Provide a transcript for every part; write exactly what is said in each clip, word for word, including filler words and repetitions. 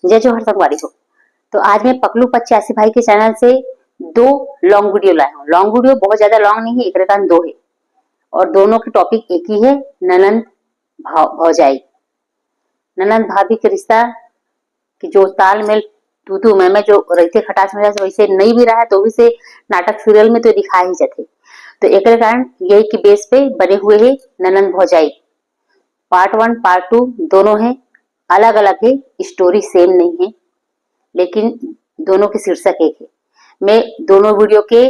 जय जोहार संगवारी हो। तो आज मैं पकलू पचासी भाई के चैनल से दो लॉन्ग वीडियो लाया हूँ। लॉन्ग वीडियो बहुत ज्यादा लॉन्ग नहीं है, एक कारण दो है, और दोनों की टॉपिक एक ही है, ननंद भौ-, भौजाई। ननंद भाभी के रिश्ता कि जो तालमेल तू तू मैं मैं जो रहिथे खटास मिजाज, वैसे नहीं भी रहा है तो भी से नाटक सीरियल में तो दिखा ही जाते। तो एक कारण यही कि बेस पे बने हुए है ननंद भौजाई। पार्ट वन पार्ट टू दोनों है, अलग अलग है, स्टोरी सेम नहीं है, लेकिन दोनों के शीर्षक एक है। मैं दोनों वीडियो के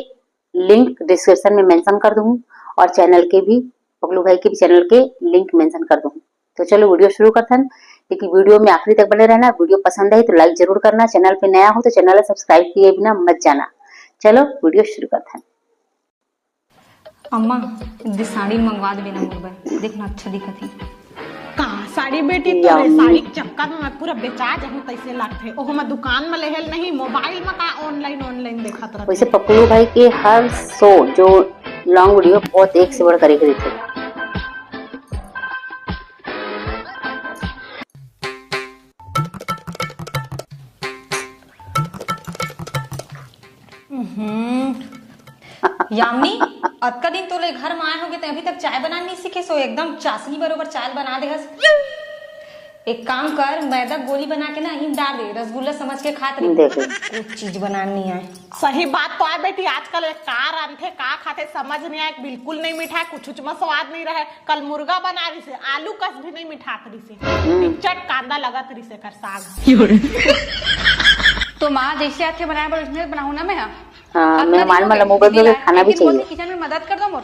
लिंक डिस्क्रिप्शन में मेंशन कर दूंगी और चैनल के भी, पकलू भाई के भी चैनल के लिंक मेंशन कर दूंगी। तो चलो वीडियो शुरू करथन, लेकिन वीडियो में आखिरी तक बने रहना। वीडियो पसंद आए तो लाइक जरूर करना, चैनल पे नया हो तो चैनल सब्सक्राइब किए बिना मत जाना। चलो वीडियो शुरू करथन। अम्मा, दे साड़ी मंगवा देबे ना मोर बर, देख ना अच्छा दिखत हे। का साड़ी बेटी, तोरे साड़ी के चक्कर में मैं पूरा बेचा जाहूं तैसे लगथे। ओहो मैं दुकान में लेहेल नहीं, मोबाइल में का ऑनलाइन ऑनलाइन देखत रहथे। वैसे पकलू भाई के हर शो जो लॉन्ग वीडियो बहुत एक से बढ़कर एक रहते। हम्म। यामिनी, अतका दिन तोले घर में आए होगे, ते अभी तक चाय बनाना नहीं सीखे सो, एकदम चाशनी बरोबर चाय बना दे हस। एक काम कर, मैदा गोली बना के ना अहीं डाल दे, रसगुल्ला समझ के खात रही। देख ले। कुछ चीज बनाना नहीं आए। सही बात तो आए बेटी, आजकल एक का रांधे, का खाते समझ नहीं आए, बिल्कुल नहीं मीठा है, कुछ में स्वाद नहीं रहे। कल मुर्गा बना रही से, आलू कस भी नहीं मिठात रही से, हम्म। चट कांदा लगत रही से कर साग। तो माँ जैसे आथे बनाए बर उसने बनाऊ ना मैं। हाँ, मेहमान मन ला मोबाइल में खाना भी चाहिए। किचन में मदद कर दो मोर।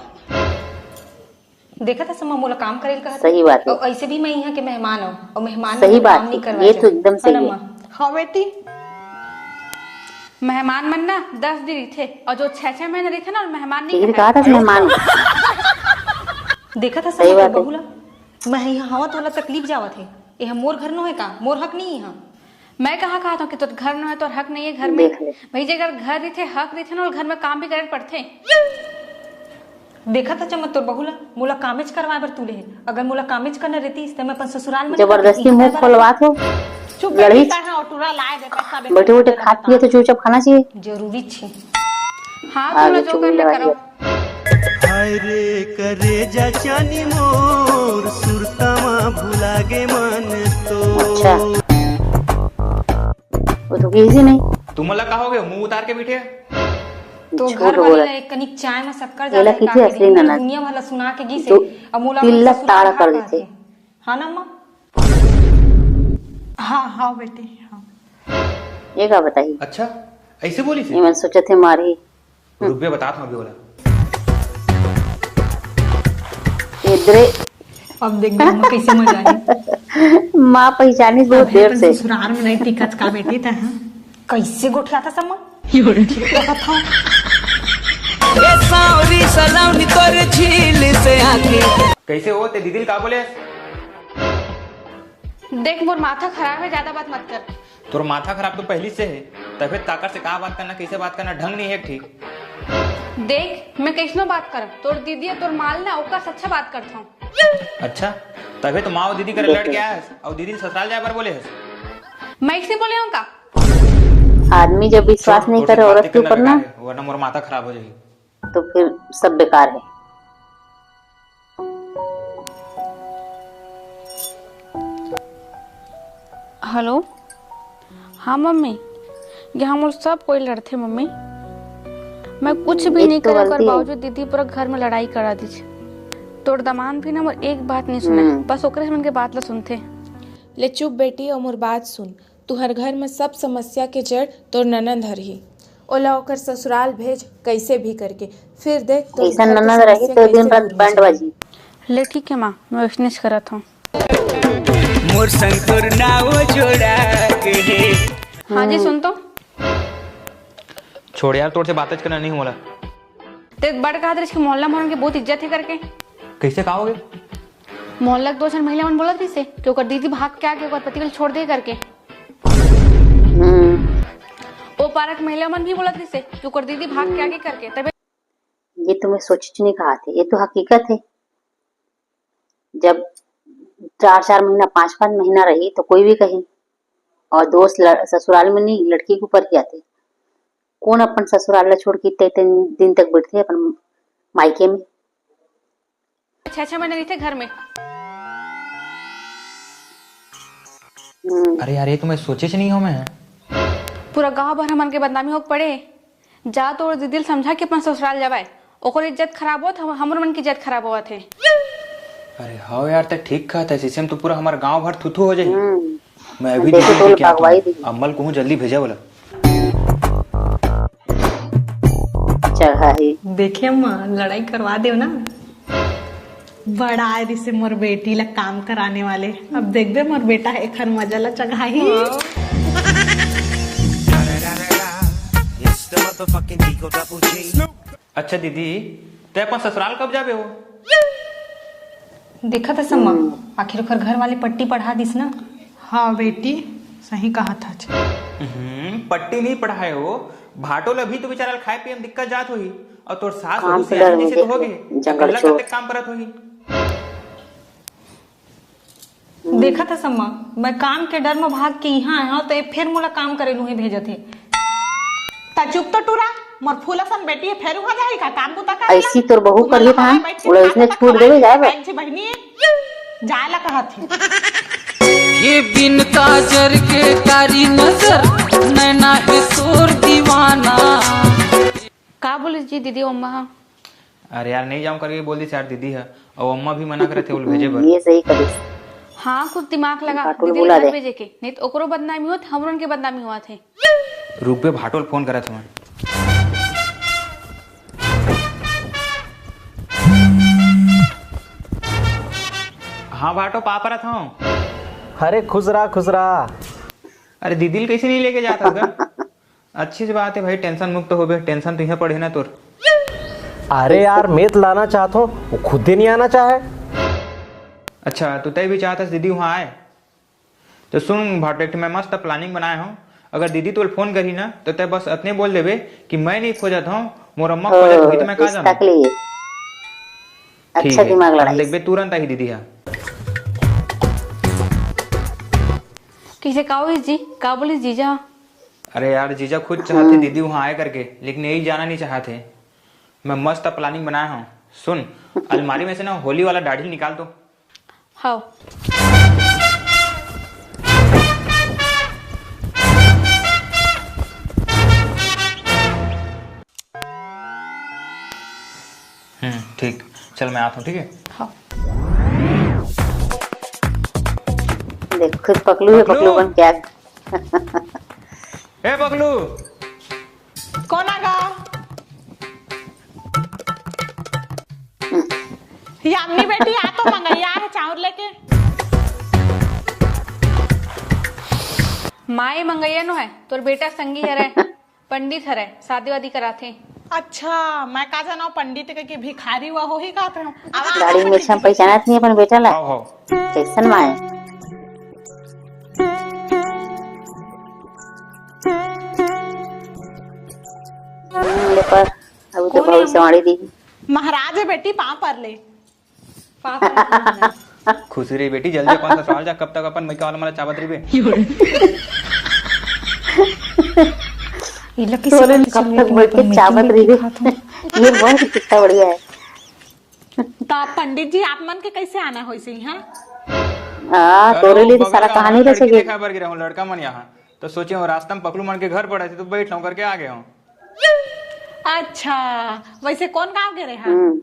देखा था समा मोला काम करेल कहा। सही बात है। और ऐसे भी मैं यहाँ के मेहमान हूँ और मेहमान सही बात है, ये तो एकदम सही है। हाँ बेटी। मेहमान मन ना दस दिन रहिथे और जो छह छह महीना रहिथे ना, मेहमान नहीं कहा था मेहमान। देखा था सही बात है। मैं यहाँ हवा तो वाला तकलीफ जावत है, ये मोर घर नो है का, मोर हक नहीं है। मैं कहाँ कहा था कि तोर घर में है, तोर हक नहीं है घर में। भाई जी, अगर घर रहिथे, हक रहिथे ना, और घर में काम भी करे पड़थे। देखा था चमत तोर बहू ला, मोला कामेज करवाए बर तू ले। अगर मोला कामेज करना रहती, तो मैं अपन ससुराल में जबरदस्ती मुंह खोलवा थो। चुप लड़ी। बैठे बैठे खात पिए तो चुपचाप खाना चाहिए। जरूरी छे। हाँ, तू जो करना करो। हाय रे करेजा चानी मोर, सुरता मा भुला गे मन तो। अच्छा। वो तो किसी नहीं। तुम ला का हो गए, मुंह उतार के बैठे? तो घर वाली ला एक कनिक चाय में शक्कर ज्यादा है, किसी असली ननद दुनिया वाला सुना के गिसे। अब मोला तिल्ला ताड़ा कर देते। हाँ ना माँ? हाँ हाँ बेटी, हाँ। ये का बताई? अच्छा, ऐसे बोली से? ये मन सोचत हे मारही। रुक बे, बतात हूँ अभी ओला। इधरे। अब देख बे, अम्मा कैसे मजा आई। माँ पहचानी बहुत देर से। ससुराल में नहीं टिकत का बेटी तै, हाँ? कैसे गोठियाथा सम्मा? ठीक लगत हौ। ए सावरी सलावनी तोर झील से आके। कैसे हो ते दीदी का बोले? देख मोर माथा खराब है, ज्यादा बात मत कर। तोर माथा खराब तो पहली से है, तबे काकर से का बात करना, कैसे बात करना, ढंग नहीं है ठीक। देख, मैं कैसनो बात करब, तोर दीदी और तोर माल ना ओकर से अच्छा बात करत हूँ। अच्छा, तबे तो माँ और दीदी करे लड़ के आयस और दीदी ससुराल जाए बर बोले हस। मैं इससे बोले हूँ का? आदमी जब विश्वास नहीं करे औरत के ऊपर ना, वरना मोर माथा खराब हो जाएगी। तो फिर सब बेकार है। हेलो, हाँ मम्मी, यहाँ मोर सब कोई लड़थे मम्मी। मैं कुछ भी नहीं करे, ओकर बावजूद दीदी पूरा घर में लड़ाई करा दीजिए। तोर दमांद भी ना मोर एक बात नहीं सुने, हम्म। बस ओकरे मन के बात ला सुनथे। ले चुप बेटी, अउ मोर बात सुन। तुहर घर में सब समस्या के जड़ तोर ननंद हर ही। ओला ओकर ससुराल भेज, कैसे भी करके, फिर देख तोर ऐसा ननंद रही तो दिन रात बैंड बजी। ले ठीक है माँ, मैं वैसनेच करत हूँ। मोर संग तोर नाव जोड़ा के हे। हाँ जी, सुन तो। छोड़ यार, तोर से बातें करना नहीं होला। ते बड़ कहा दे इसके मोहल्ला में हमन के बहुत इज्जत है करके। कैसे कहा होगे? मोहल्ला के दो झन महिला मन बोलत रहिसे कि ओकर दीदी भाग के आके ओकर पति के छोड़ दे करके। हम्म। ओ पारक महिला मन भी बोलत रहिसे कि ओकर दीदी भाग के आगे करके, तबे ये तो मैं सोचिच नहीं कहा थे, ये तो हकीकत है। जब चार चार महीना, पाँच पाँच महीना रही तो कोई भी कही, अउ दोष लड़-, ससुराल में नहीं, लड़की के ऊपर ही आथे। कोन अपन ससुराल ला छोड़ के इतने, इतने दिन तक बैठथे अपन मायके में? अच्छा, अच्छा, मैंने रहिथे घर में। हम्म। अरे यार, ये तो मैं सोचे से नहीं हूँ मैं। पूरा गांव भर हमन के बदनामी होके पड़े। जा तो दीदी ल समझा के अपन ससुराल जावय, ओकर इज्जत खराब होत, हम, हमर मन की इज्जत खराब होवत हे। अरे हव यार, तै ठीक कहत हस, इसे में तो पूरा हमार गांव भर थू-थू हो जाही। हम्म। मैं अभी देखो दीदी तो के क्या भगवाई कहूँ। दीदी। अम्मा ल कहूँ जल्दी भेजे वाला। चढ़ा ही। देखे अम्मा, लड़ाई करवा देव ना। बड़ा आय रिसे मोर बेटी ला काम कराने वाले। अब देखबे मोर बेटा एखर मजा ला चघाही। अच्छा दीदी, तै अपन ससुराल कब जाबे हो? देखत हस अम्मा, आखिर ओखर घर वाले पट्टी पढ़ा दिस ना। हाँ बेटी, सही कहत हस। हम्म, पट्टी नहीं पढ़ाए हो, भाटो ल अभी तो बेचारा ल खाए पिए में दिक्कत जात होही, अउ तोर सास काम वहू के सियानी डर जैसे मुझे तो होगे, जंगल अकेला चोर। कतेक काम करत होही। देखत हस अम्मा, मैं काम के डर म भाग के इहाँ आए हव, त ए फेर मोला काम करे ल उहें भेजत हे। त चुप तो टूरा, मोर फूल असन बेटी हे, फेर उहाँ जाही का काम बुता करे ला? ऐसी तोर बहू तुमन करही ला था, मारे बैठ के उड़ा खा इसने ला छूट खवाए देवे के जाए बा। बहन जी बहिनी हे, जाए ला कहत हे। ये बिन काजर के कारी नजर, नैना है तोर दीवाना। का बोलिस जी दीदी अम्मा ह? अरे यार, नहीं जाऊँ करके बोल दिस यार दीदी ह, अउ अम्मा भी मना करत हे ओला भेजे बर। ये सही करिस। हाँ, कुछ दिमाग लगा, भाटो ल दीदी बुला घर दे। भेजे के, नहीं तो ओकरो बदनामी होत, हमरन के बदनामी होवत हे। रुक बे, भाटो ल फोन करत हवन। हाँ भाटो, पा परत हूँ। अरे खुश रहा, खुश रहा। अरे दीदी ल कैसे नहीं लेके जात हस गा? अच्छी सी बात है भाई, tension मुक्त होबे, tension तो इहाँ पड़े ना तोर। अरे यार, मैं तो लाना चाहत हूँ, वो खुदे नहीं आना चाहे। अच्छा, तो तै भी चाहत हस दीदी वहाँ आए? तो सुन भाटो, एक ठो मैं मस्त planning बनाए हूँ। अगर दीदी तोल फोन करही ना, तो तै बस अतने बोल देबे कि मैं नहीं खोजत हूँ, मोर अम्मा खोजत होही, तो मैं का रिश्ता जानूँ? के लिए। ठीक अच्छा है, दिमाग हम लड़ाई। देखबे तुरंत आही दीदी हा। कैसे का होइस जी? का बोलिस जीजा? अरे यार, जीजा खुद चाहत हे हम्म। दीदी वहाँ आए करके, लेकिन यही जाना नहीं चाहत हे। मैं मस्त planning बनाया हूँ। सुन, अलमारी में से ना होली वाला दाढ़ी निकाल दो। हाँ। हम्म, ठीक। चल, मैं आता हूँ, ठीक है? हाँ। देख, खुद पकलू है, पकलू। पकलू बन के आ। ए पकलू। कोन आ गा? यामिनी बेटी, आ तो मंगैया हे चाउर लेके। माँ, ये मंगैया नो हे, तोर बेटा संगी हरे। पंडित हरय, शादी वादी कराथे। अच्छा, मैं का जानव पंडित कहिके, भिखारी हुआ होही कहत रहेंव। आवा, आवा, गाड़ी में पंडित जी, पहचानत नहीं अपन बेटा ला। हाव, हाव। कैसन माय? हम्म, ले पर, अभी तो कोन हे भविष्यवाणी दी। महाराज हे बेटी, पाँव पर ले। पापा नहीं है। खुशी रही बेटी, जल्दी अपन ससुराल जा, कब तक अपन मइका वाला मन ला चाबत रहिबे? ये लकी तोरे से कब तक बैठ के चाबत रहिबे? ये बहुत कितना बढ़िया है। तो आप पंडित जी, आप मन के कैसे आना होइस इहाँ? हाँ, अरे तोरे वो लिए तो बगल सारा गाँव कहानी में रचे लड़की गे। देखा बर गे रहूं, लड़का मन यहाँ। तो सोचे हूँ, रास्ता में पकलू मन के घर पड़े थे, तो बैठ लूं करके आ गए हूँ। अच्छा, वैसे कौन गांव गे रहे हा? हम्म।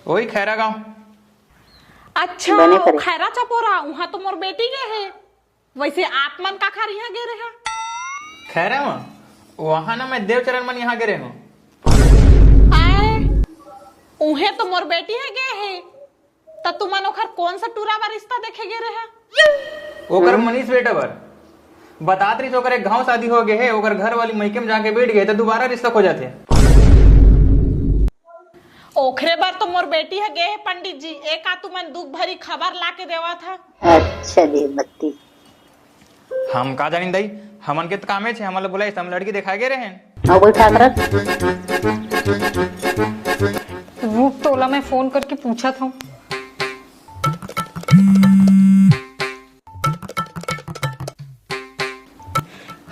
वही खैरा गांव। अच्छा, बने वो करे। खैरा चपोरा, उहाँ तो मोर बेटी गे हे। वैसे आप मन काखर इहाँ गे रहे हा? खैरा में? वहाँ ना मैं देवचरण मन यहाँ गे रहे हूँ। आए, उहे तो मोर बेटी हे गे हे। त तुमन ओखर कौन सा टूरा बर रिश्ता देखे गे रहे? ओकर हम्म। मनीष बेटा बर। बतात रहिस ओकर एक घाव शादी हो गे हे, ओकर घर वाली मइके में जाके बैठ गे, त दोबारा रिश्ता खोजत हे। ओखरे बर तो मोर बेटी ह गे हे पंडित जी, ए का तुमन दुख भरी खबर ला के देवत ह? अच्छा जी, बत्ती। हम का जानिन दाई, हमन के त कामेच हे, हमन ल बुलाइस, हम लड़की देखाए गे रहेन। आओ बैठा करत। रुक, तोला मैं फोन करके पूछत हूँ।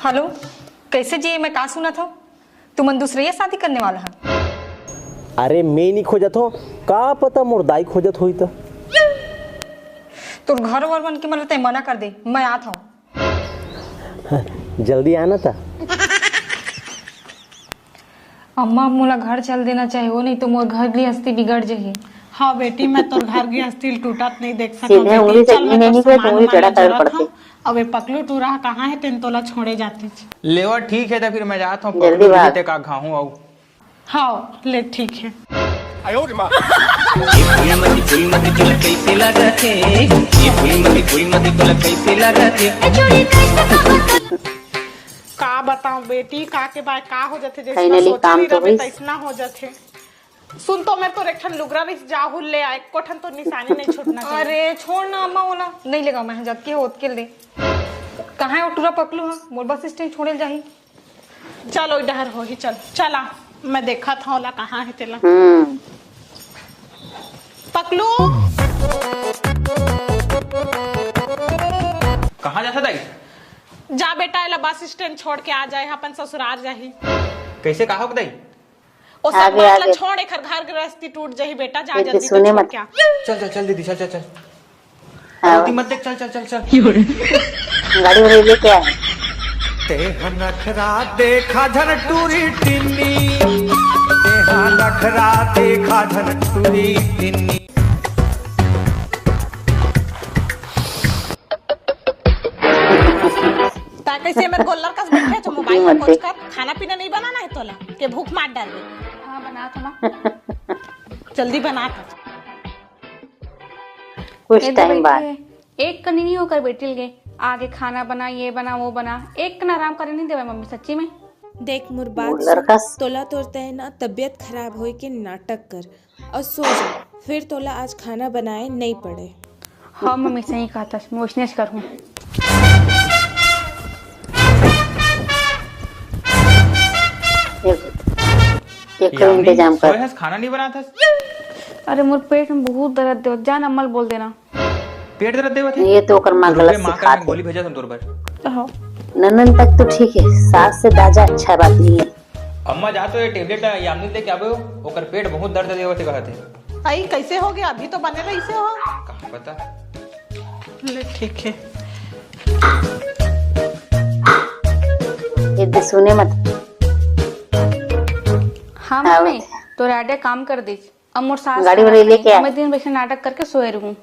हेलो, कैसे जी? मैं का सुनत हूँ, तुमन दूसरैया शादी करने वाला है? अरे, मैं नहीं खोजत हो, का पता मोर दाई खोजत होई त। तोर घर वर मन के मन ल तैं मना कर दे, मैं आत हूँ। जल्दी आना था। अम्मा, मोला घर चल देना चाहिए, वो नहीं तो मोर घर गृहस्थी बिगड़ जाही। हाँ बेटी, मैं तोर घर गृहस्थी ल टूटत नहीं देख सकत सीधे बेटी। उंगली से चल, मैं इन्हें तोर नहीं करे, सामान उंगली उमान टेढ़ा ला करे जरत पड़ती। हूँ। अब ये पकलू टूरा कहाँ है, तेन तोला छोड़े जाते। लेवा ठीक है, तो फिर मैं जात हूँ, जल्दी पकलू भाग। ते का घाहू आऊ। हाँ, ले ठीक है। ये फूल मत, फूल मत, तोला कैसे लागत है? ये फूल मत, फूल मत, तोला कैसे लागत है? का बताऊं बेटी, का के बाय का हो जाथे, जैसना finally सोचा काम नहीं तो रहे हुई। तैसना हो जाथे। सुन तो, मैं तोर एक ठन लुगरा रिस जाहू, ले आ, एको ठन तो निशानी नहीं छूटना चाहिए। अरे छोड़ ना अम्मा, ओला नहीं लेगा, मैं जब के होत के दे। कहाँ है वो टूरा पकलू? हाँ, मोर बस स्टैंड छोड़े ल जाही। चल, ओई डहर होही, चल, चला, मैं देखत हूँ ओला कहाँ है तेला। हम्म। पकलू। कहाँ जाथा दाई? जा बेटा, एला बस स्टैंड छोड़ के आ जाए, अपन ससुरार जाही। कैसे, का हो दाई? ओ सब आगे, बात ला आगे। छोड़, एकर घर गृहस्थी टूट जाही बेटा, जा दीदी, जल्दी से सुने छोड़ मत। के आ। चल, चल, चल दीदी, चल, चल, चल, चल। हाँ। दीदी मत देख, चल, चल, चल, चल। गाड़ी वाड़ी लेके आए। तेहा नखरा देखा झन टूरी टिन्नी, तेहा नखरा देखा झन टूरी टिन्नी। ता कैसे मेरे गोल्लर कस बैठे तो मोबाइल में मत देख। कुछ कर, खाना पीना नहीं बनाना है तोला, के भूख मार डाल दे। हाँ, बना तो ना। जल्दी बना तो। कुछ ए दे टाइम बाद। बैठे, एक कनी नहीं होकर बैठिल गे, आगे खाना बना, ये बना, वो बना, एक कना आराम करे नहीं देवे मम्मी, सच्ची में। देख मोर बात वो सुन, लड़का स- तोला तोर तय ना तबीयत खराब होए के नाटक कर और सो जा, फिर तोला आज खाना बनाए नहीं पड़े। हाँ मम्मी, सही कहा था, मैं वैसने करहूँ। एक, एक यार, इंतजाम कर। सोए हस, खाना नहीं बनात हस? अरे मोर पेट में बहुत दर्द देवत, जान अम्मा ल बोल देना। पेट दर्द देवत है? ये तो ओकर माँ रुक बे, गलत माँ सिखात करा, है। गोली भेजा तुम तोर बर। हाँ। ननन तक तो ठीक है, सास से दाजा अच्छा बात नहीं है। अम्मा जा तो ये टेबलेट यामिनी लेके आवे हो, ओकर पेट बहुत दर्द देवत है कहत है। आई कैसे हो गया? अभी तो बने रही से हो। कहाँ पता। ले ठीक है। ये दे सुने मत। हाँ हाँ, मम्मी, बता। तोर आइडिया काम कर दी। अब मोर सास गाड़ी वाड़ी लेके आ। मैं दिन भर नाटक करके सोए रहूं।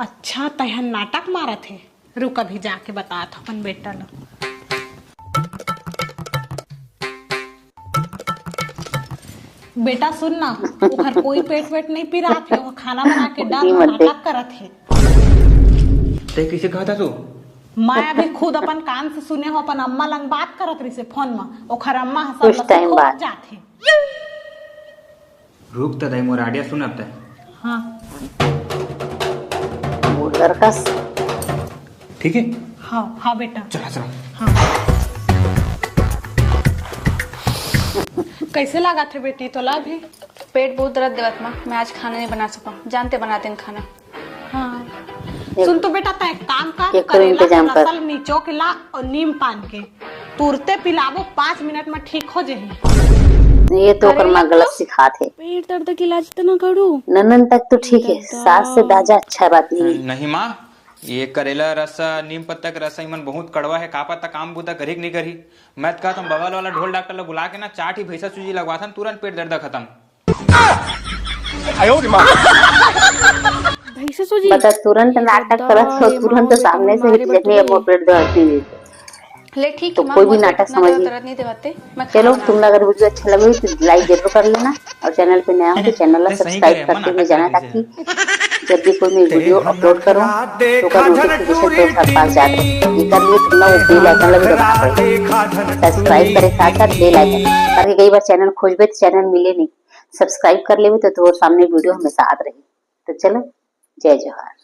अच्छा, तैहन नाटक मारत है। रुक, अभी जाके बतात अपन बेटा ला। बेटा सुन ना, ओकर कोई पेट वेट नहीं पिरात है, वो खाना बना के डाल, नाटक करत है। ते किसे कहा था तू? मैं अभी खुद अपन कान से सुने हो, अपन अम्मा लंग बात करत रही से फोन में, ओकर अम्मा ह सब कुछ टाइम बाद जात है। रुक त दाई, मोर आइडिया सुन अब तै। हाँ। वो लड़का स- ठीक है। हाँ, हाँ बेटा। चला, चला। हाँ। कैसे लगा थे बेटी तोला अभी? पेट बहुत दर्द देवत माँ, मैं आज खाना नहीं बना सकूँ, जानते बनाते हैं खाना। हाँ। सुन तो बेटा, तै एक काम कर, एक करेला इंतजाम कर। रसल निचो के ला और नीम पान के तुरते पिलाबो, पाँच मिनट में ठीक हो जाही। ये तो ओकर माँ गलत सिखात है। पेट दर्द के इलाज इतना कड़ू। ननन तक तो ठीक है, सास से दाजा अच्छा बात नहीं है। नहीं माँ, ये करेला रस, नीम पत्ता के रस इमन बहुत कड़वा है, का पता काम बूता करही कि नहीं करही। मैं तो कहत हूँ बगल वाला ढोल डॉक्टर ला बुला के ना चार ठी भैंसा सूजी लगवाथन, तुरंत पेट दर्द खत्म। भैंसा सूजी? बता, तुरंत नाटक करत हो, तुरंत सामने से हिट जने अब पेट दर्द नहीं देते। ले ठीक है, तो कोई भी नाटक समझ नहीं। चलो, तुम अगर वीडियो अच्छा लगे तो लाइक जरूर कर लेना और चैनल पे नया हो तो चैनल ला सब्सक्राइब करके हुए जाना, ताकि जब भी कोई मैं वीडियो अपलोड करूँ तो ओकर नोटिफिकेशन तो सब पास जाते। ये कर लिए तुम लोग बेल आइकन लगे दबाना पड़ेगा। सब्सक्राइब करे साथ साथ बेल आइकन, ताकि कई बार चैनल खोजबे तो चैनल मिले नहीं। सब्सक्राइब कर लेबे तो तोर सामने वीडियो हमेशा आत रही। तो चलो, जय जोहार।